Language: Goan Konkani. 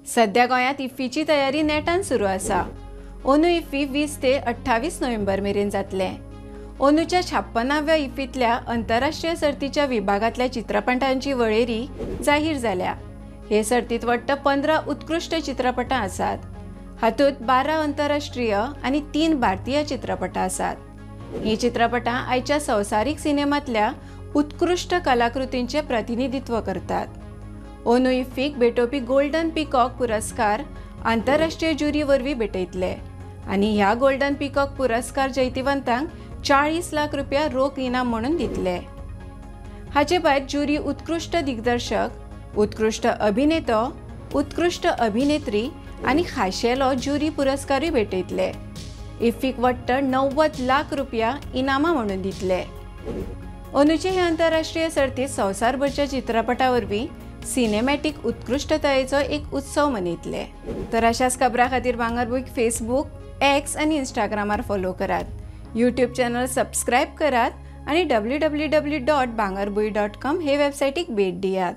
सध्या गोंयांत इफ्फीची तयारी नेटान सुरू आसा. अंदू इफ्फी 20 ते 28 नोव्हेंबर मेरेन जातलें. अंदूच्या 56व्या इफ्फींतल्या अंतरराष्ट्रीय सर्तीच्या विभागांतल्या चित्रपटांची वळेरी जाहीर जाल्या. हे सर्तींत वट्ट 15 उत्कृश्ट चित्रपटां आसात. हातूंत 12 अंतरराष्ट्रीय आनी 3 भारतीय चित्रपटां आसात. हीं चित्रपटां आयच्या संवसारीक सिनेमांतल्या उत्कृश्ट कलाकृतींचें प्रतिनिधित्व करतात. अंदू इफ्फीक भेटोवपी गोल्डन पिकॉक पुरस्कार आंतरराष्ट्रीय ज्युरी वरवीं भेटयतले आनी ह्या गोल्डन पिकॉक पुरस्कार जैतिवंतांक 40 लाख रुपया रोख इनाम म्हणून दितले. हाचे भायर ज्युरी उत्कृश्ट दिग्दर्शक, उत्कृश्ट अभिनेतो, उत्कृश्ट अभिनेत्री आनी खाशेलो ज्युरी पुरस्कारूय भेटयतले. इफ्फीक वट्ट 90 लाख रुपया इनामां म्हणून दितले. अंदूचे हे अंतरराष्ट्रीय सर्तींत संवसारभरच्या चित्रपटां वरवीं सिनेमॅटीक उत्कृश्टतायेचो एक उत्सव मनयतले. तर अशाच खबरां खातीर भांगरभूंयक फेसबूक, एक्स आनी इंस्टाग्रामार फॉलो करात, यूट्यूब चॅनल सबस्क्रायब करात आनी www.bangarbhuiy.com हे वेबसायटीक भेट दियात.